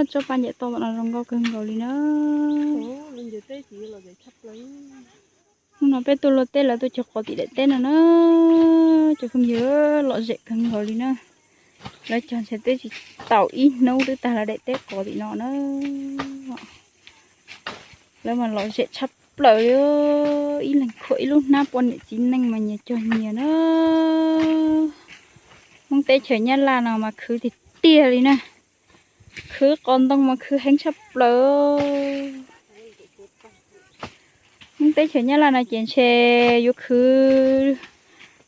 Tsob paj ncaim toj tom no zoo nkauj kawg nkaus li na. Hnub no peb tuaj luaj teb lawv tuaj cog qos tim daim teb no na. Cov phooj ywg, lom zem kawg nkaus li na. Lawv cog ntshe twb tsis tau ib hnub twb tag lawv daim teb qos tim no na. Lawv mas lom zem tshaj plaws li. Ib leeg khuam ib lub hnab poj niam txiv neej mas nyias cog nyias na. Hmoob teb chaws Nyab Laj no mas khwv tiag tiag li na. Khwv qos ntoo mas khwv heev tshaj plaws. Hmoob teb chaws Nyab Laj no ces ntshe yuav khwv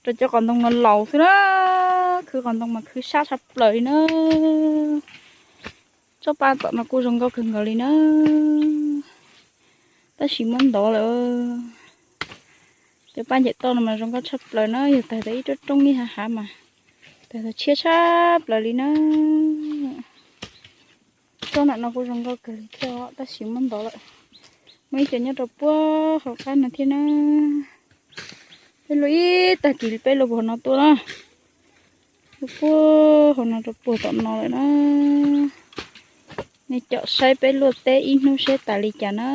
rau cov qos ntoo no laus xwb na. Khwv qos ntoo mas khwv sab tshaj plaws li na. Tsob paj tom no kuj zoo nkauj kawg nkaus li na. Tab sis muab ntov lawm. Cov paj ncaim toj no mas zoo nkauj tshaj plaws na, yog tawg tau ib roob roob ib hav hav mas tawg tau tshiab tshaj plaws li na. Tsob nram no kuj zoo nkauj kawg li thiab tab sis muab ntov lawm. Muaj ib co nyob rau puag hauv qab no thiab na. Peb luaj ib tag kis peb luaj puag no tuaj na. Luaj puag hauv no rau puag tom no lawm na. Nej caum saib peb luaj teb ib hnub seb tas li cas na.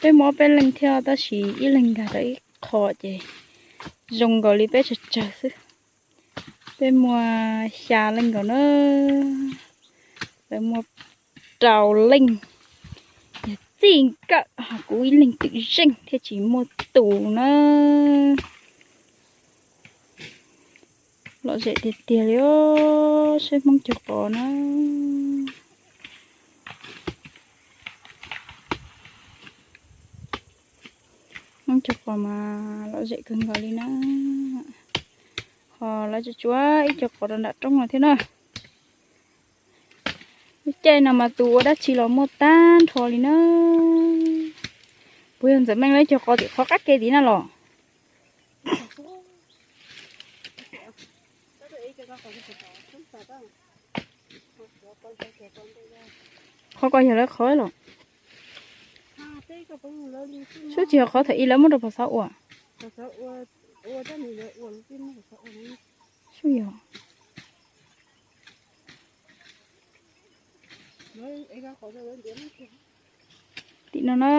Peb muaj ob peb leeg thiab tab sis ib leeg nkag rau ib qho ces zoo nkaus li peb tsawg tsawg xwb. Peb muaj xya leej nkaus na. Lawv muaj rau leej, yog txij nkawm ho kuv ib leeg twm zeej thiaj tsis muaj tus na. Lom zem tiag tiag li os, saib Hmoob cog qos na. Hmoob cog qos mas lom zem kawg nkaus li na. Ho lawv tsuas tsuav ib co qos rau nram roob no thiab na. Lub caij no mas tus ua dab tsi los muaj tag nrho li na. Puas yog Ntxawm Meej lawv cog qos tim qhov qab ke tid na los? Qhov ko yog lawv qhov los? Sub tsis yog qhov thaum ub lawv muab rau Pov Xauv ua? Sub yog. Tim no na,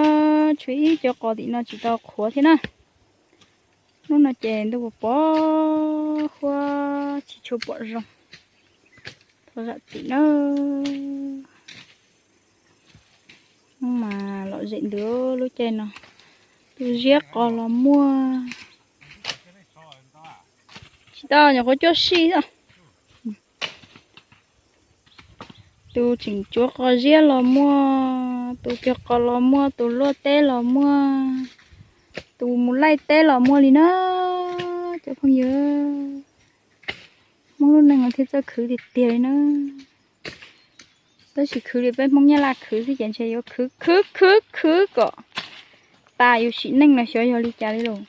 tshuav ib co qos tim no tsis tau qhuav thiab na. Hnub no ces ntuj pos huab tsis tshua pom zoo. Thov zam txim na. Hnub mas lom zem ntws lub caij no. Tus ziab qos los muaj. Tsis tau, nyuam qhuav cuab sij xwb. Tus tseem tsuav qos ziab los muaj, tus cog qos los muaj, tus luaj teb los muaj, tus mus laij teb los muaj li na. Cov phooj ywg, Hmoob lub neej no thiaj txawj khwv tiag tiag li na. Tab sis khwv li peb Hmoob Nyab Laj khwv xwb ces ntshe yuav khwv khwv khwv khwv kom tas yus sim neej los xyov yog li cas li lauj.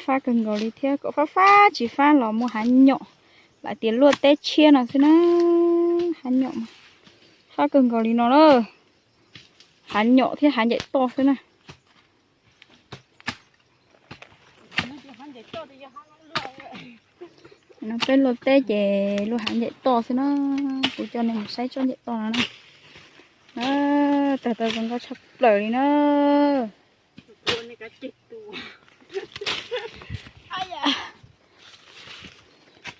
Fab kawg nkaus li thiab, kom fab fab tsis fab los muaj hav nyom. Lam tias luaj teb tshiab no xwb na. Hav nyom, fab kawg nkaus li no na. Hav nyom thiab hav ncaim toj xwb na. No peb luaj teb ces luaj hav ncaim toj xwb na. Kuv coj nej mus saib tsob ncaim toj no na. Tag tau zoo nkauj tshaj plaws li na.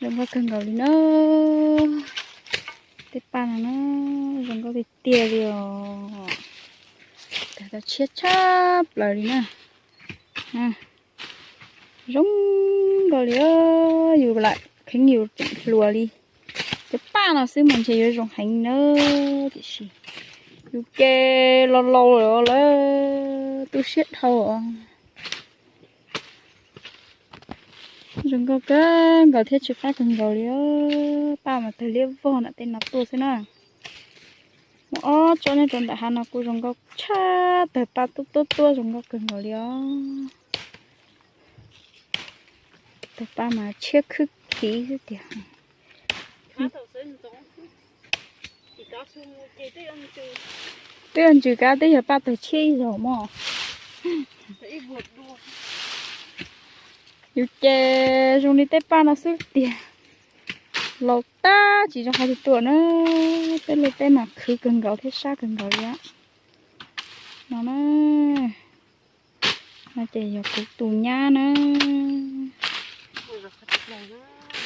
Zoo nkauj kawg nkaus li na. Tej paj no na, zoo nkauj tiag tiag li os. Tag tau tshiab tshaj plaws li na. Zoo nkauj li, yus lam kheev yus tseem hluas li. Cov paj no xwb mas ntshe yuav zoo heev na, tiam sis yus ces laus laus lawm lawv tu siab dhau. Zoo nkauj kawg nkaus thiab tsw qab kawg nkaus li. Paj mas tawg liab vog nram tej no tuaj xwb na. Muaj ob tsob nyob rau nram hav no kuj zoo nkauj tshaj, tawg paj tuab tuab tuab zoo nkauj kawg nkaus li os. Tawg paj mas tshiab khwb khiv xwb tiag. Twb yog ntsws kab twb yog paj tawg tshiab ib zaug mog. Yus ces zoo li tej paj no xwb tiag. Laus tag tsis zoo qhov twg tuaj na. Peb luaj teb mas khwv kawg nkaus thiab sab kawg nkaus li no na. No ces yog kuv tus nyab na.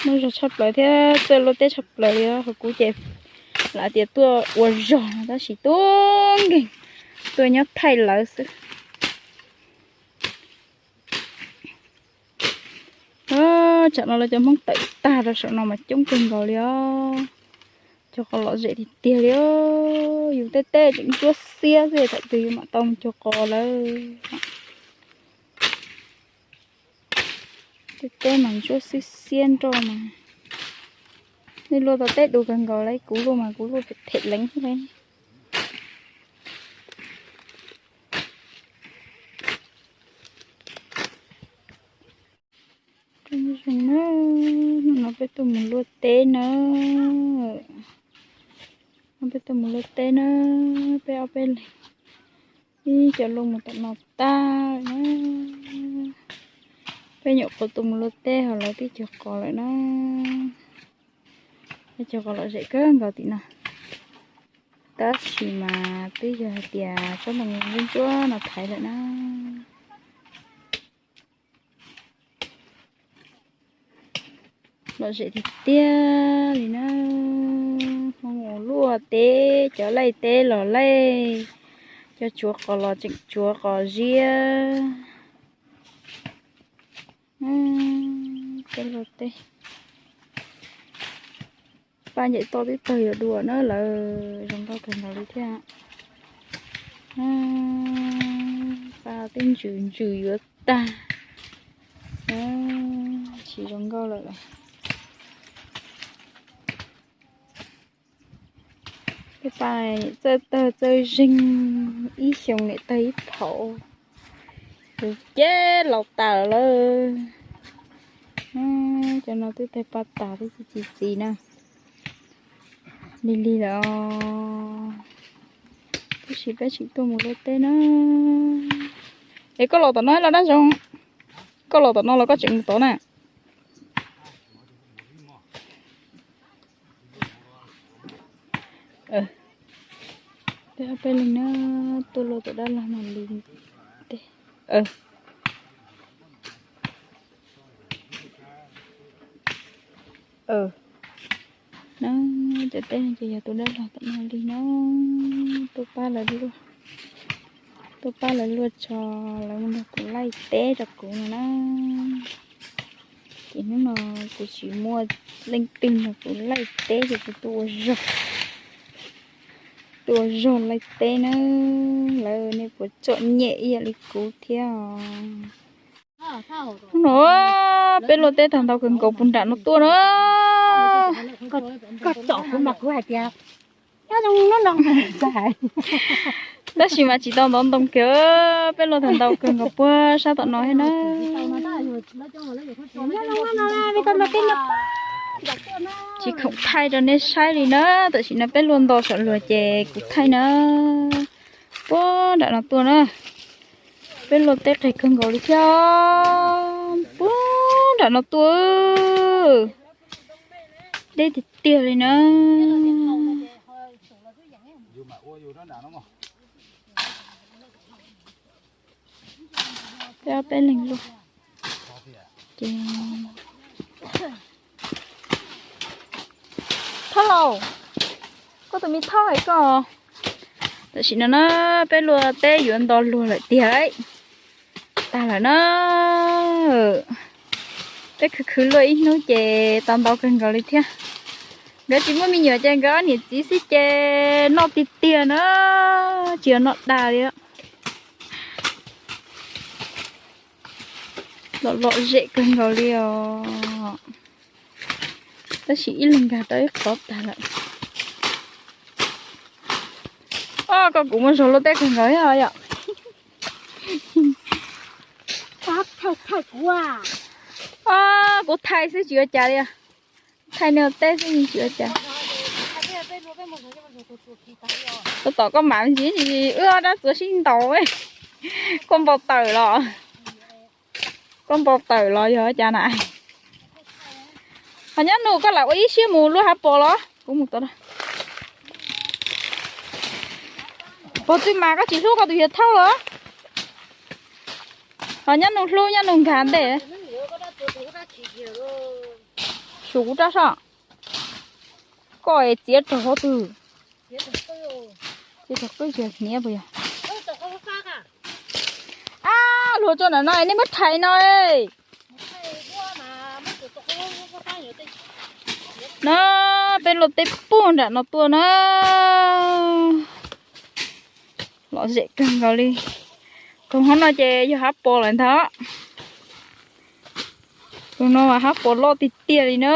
Muaj zog tshaj plaws thiab txawj luaj teb tshaj plaws li os. Ho kuv ces lam tias tuaj ua zog no tab sis tub nkeeg tuaj nyob thaij lawv xwb. Tsam no lawv cov Hmoob tawm tag rau saum no mas coob kawg nkaus li os. Cog qos lom zem tiag tiag li os. Yus tej teb tseem ntsuab xiab xwb thaum twg yus mam tau mus cog qos lawm. Tej teb mas ntsuab xiab xiab nroj mas. Nej luaj tau teb du kawg nkaus li, kuv luaj mas kuv luaj phem phem leev xwb li. Zoo na, hnub no peb tuaj mus luaj teb na. Hnub no peb tuaj mus luaj teb na, peb ob peb leeg ib co luaj mus tom no tag na. Peb nyuam qhuav tuaj mus luaj teb ho lawv twb cog qos lawm na. Lawv cog qos lom zem kawg nkaus tim no. Tab sis mas twb yog hais tias tsob ntoo ntsuab ntsuab no thaiv lawm na. Lom zem tiag tiag li na. Hmoob ua luaj teb, cov laij teb los laij, cov tsuav qos los tseem tsuav qos ziab. Peb luaj teb, paj ncaim toj twb tawg yuav dua na lawm, zoo nkauj kawg nkaus li thiab. Paj twb ntsws ntsws yuav tag, tsis zoo nkauj lawm. Tej paj txawj tawg txawj zeeg, ib xyoo niam tawg ib phaum, kuv ces laus tas lawm. Cov no twb tawg paj tas twb txi txiv txiv na. Lig lig lawm os. Tab sis peb tseem tuaj mus luaj teb na. Es koj los tom no los dab zoo? Koj los tom no los koj tseem mus tod na? Peb ob peb leeg na, tuaj luaj tom dab laug no li. Na, cov teb no ces yog tus dab laug tom no li na. Tuaj pab lawv luaj, tuaj pab lawv luaj tso, lawv mus nrog kuv laij teb rau kuv no na. Ces hnub no kuv tsis muaj leej twg nrog kuv laij teb ces kuv tuaj ua zog, tuaj ua zog laij teb na. Lawv nej puas txom nyem ib yam li kuv thiab os? Hnub no peb luaj teb tag ntau kawg nkaus puag nram no tuaj na. Koj tsom kuv mas kuv hais tias, tab sis mas tsis tau ntov ntoo kiag, peb luaj tag ntau kawg nkaus puag sab tom no thiab na. Tsis khoom thaij rau nej saib li na, tam sim no peb luaj nto saum luag ces kuv thaij na. Puag nram no tuaj na, peb luaj teb qis kawg nkaus li thiab. Puag nram no tuaj, deb tiag tiag li na. Peb ob peb leeg luaj. Ces Thoj Laus, koj tus me Thoj hais koj. Tam sim no na, peb luaj teb yuav nto luag lawm tiag lauj. Tag lawm na. Peb khwv khwv luaj ib hnub ces tau ntau kawg nkaus li thiab. Nkawd tsis muaj me nyuam ces nkawd ob niam txiv xwb ces noj tiag tiag na, tsis yog noj dag li. Lom lom zem kawg nkaus li os. Tab sis ib leeg nkag rau ib qhov tag lawm. Os, koj kuv muaj zog luaj teb kawg nkaus thiab yom. Os, kuv thaij xwb tsis ua cas li. Thaij nej teb xwb tsis ua cas. Tab tom koj mam me ntsis wb ob dab txuas sib ntaus. Koj npau taws los, koj npau taws los yog cas na? Ho Nyab Nus, koj lam ua ib siab mus luaj hav pos los? Kuv mus tod. Pog Txwj Mas, koj tsis hlub koj tus yawg thauj los? Ho Nyab Nus hlub Nyab Nus nkag ntej. Xyuas kuv rab soj. Koj txiav raug hov twg? Txiav raug qwb tsis hniav puas yog? Ab, luag tso ntawm no nej muab rhais no. No, peb luaj teb puag nram no tuaj na. Lom zem kawg nkaus li. Koog hov no ces yog hav pos lawm ntag. Tus no mas hav pos loj tiag tiag li na.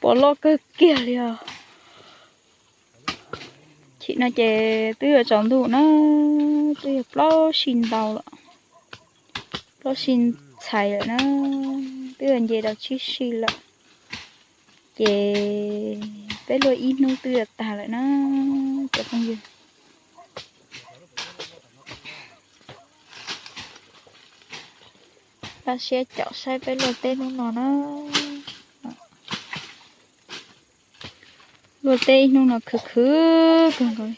Pos loj kawg kiag li os. Chim no ces twb yuav tsaus ntuj na, twb yuav plaub sij ntau lawm, plaub sij ntxhais lawm na, twb yuav nce rau tsib sij lawm. Ces peb luaj ib hnub twb yuav tag lawm na cov phooj ywg. Npaj siab caum saib peb luaj teb hnub no na. Luaj teb ib hnub no khwv khwv kawg nkaus li.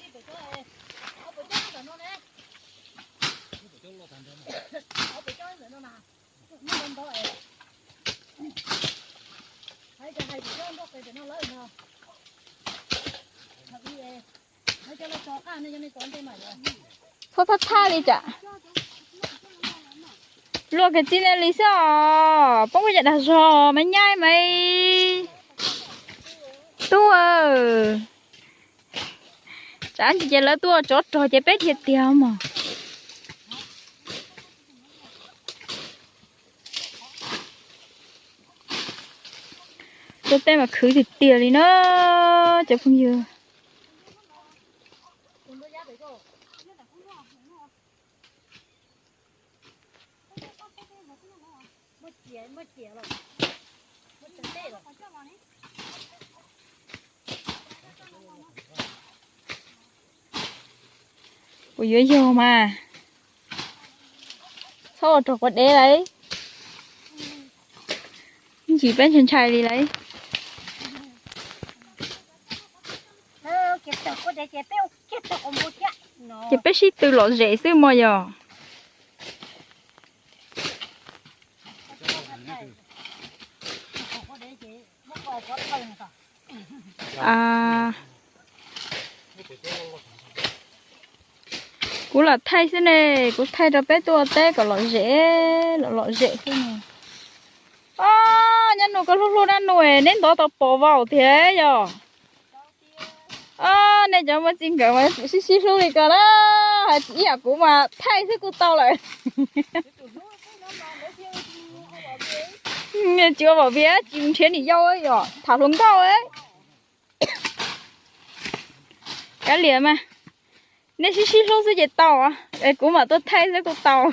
Txhob thab thab li cas. Luaj kwv tij nej li xwb os, poob ua cas dag zog mas nyaij mas tub. Tsam ntsis ces lawv tuaj tsov rog ces peb dhia tiag mog. Tuaj teb mas khwv tiag tiag li na cov phooj ywg. Kuv yuav yog mas txhob ua rau quav dev lauj. Ntsis peb ntshai ntshai li lauj. Ces peb sib tw lom zem xwb mog yog. Kuv lam thaij xwb ne, kuv thaij rau peb tuaj teb kom lom zem, lom lom zem xwb ne. Ob, Nyab Nus koj hlub hlub Dab Nus, neb ntov tau pos vau tiag yog. Ob, nej cov muaj txij nkawm mas sib sib hlub li ko na, hais ib yam kuv mas thaij xwb kuj tau lawm. Tsis ua vom vias tsis nrhiav niam yau yom, tham hluas nkauj. Kav liam mas, nej sib sib hlub xwb ces tau, es kuv mam tuaj thaij xwb kuj tau.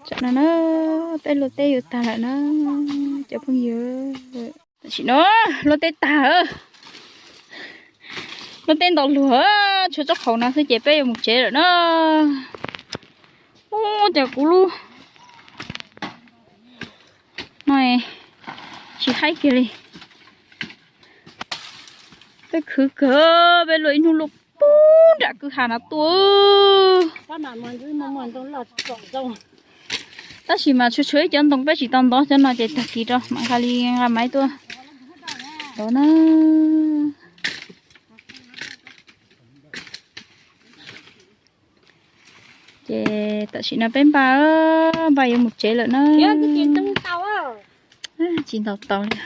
Tam no na, peb luaj teb yuav tag lawm na cov phooj ywg. Tam sim no luaj teb tag, luaj teb nto luag, tshuav tsob qhaus no xwb ces peb yuav mus tsev lawm na. Ub, cas kuv lub no tsis haib kiag li. Peb khwv kawg, peb luaj ib hnub luaj puag nram kwj ha no tuaj. Tab sis mas tshuav tshuav ib cov ntoo peb tsis tau ntov, cov no ces tag kis rau mam nqa li nqa maiv tuaj ntov na. Ces tam sim no peb npaj, npaj yuav mus tsev lawm na. Tsis ntaus taus li.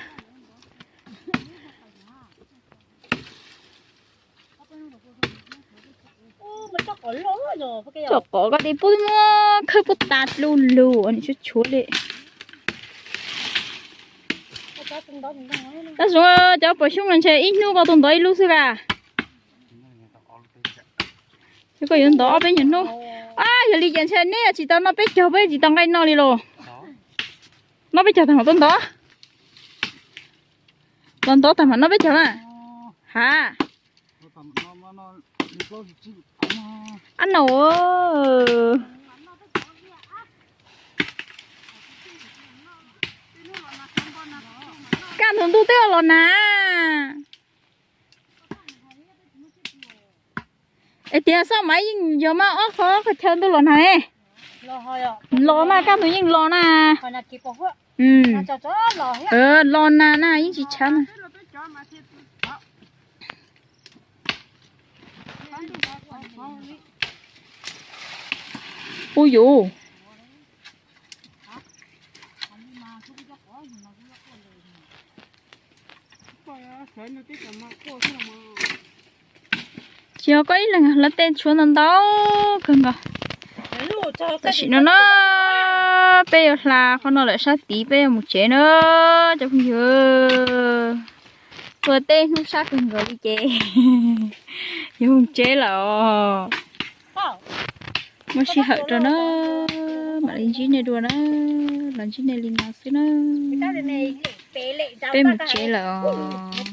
Cov qov koj tis pub muab khawb pub tas lug lug nws tshuav tshuav li. Tab sis cov pom xyoob no ntshe ib hnub koj tuaj ntov ib lub xwb a. Ces koj yuav ntov ob peb nyuag hnub. Yog li ces ntshe neb tsis tau noj peb caug, peb tsis tau nqaij noj li los. Noj peb caug tag mam tuaj ntov. Los ntov tag mam noj peb caug na. Ha. Ab no. Kaj ntug ntuj twb los nag. Es tias xoj mas yeej yog mas ob qho qhov chaw ntuj los nag ne. Los mas kaj ntug yeej los na. Los nag na yeej tsis tshav na. Ub yuv. Tsis yog koj ib leeg hla tej tshuav ntau ntau kawg nkaus. Tam sim no na peb yuav hla qhov no lawm sab tid peb yuav mus tsev na cov phooj ywg. Ua tej hnub sab kawg nkaus li ces yuav mus tsev lawm os. Muaj sij hawm rau na, mam li ntsib nej dua na, los ntsib nej li no xwb na. Peb mus tsev lawm os.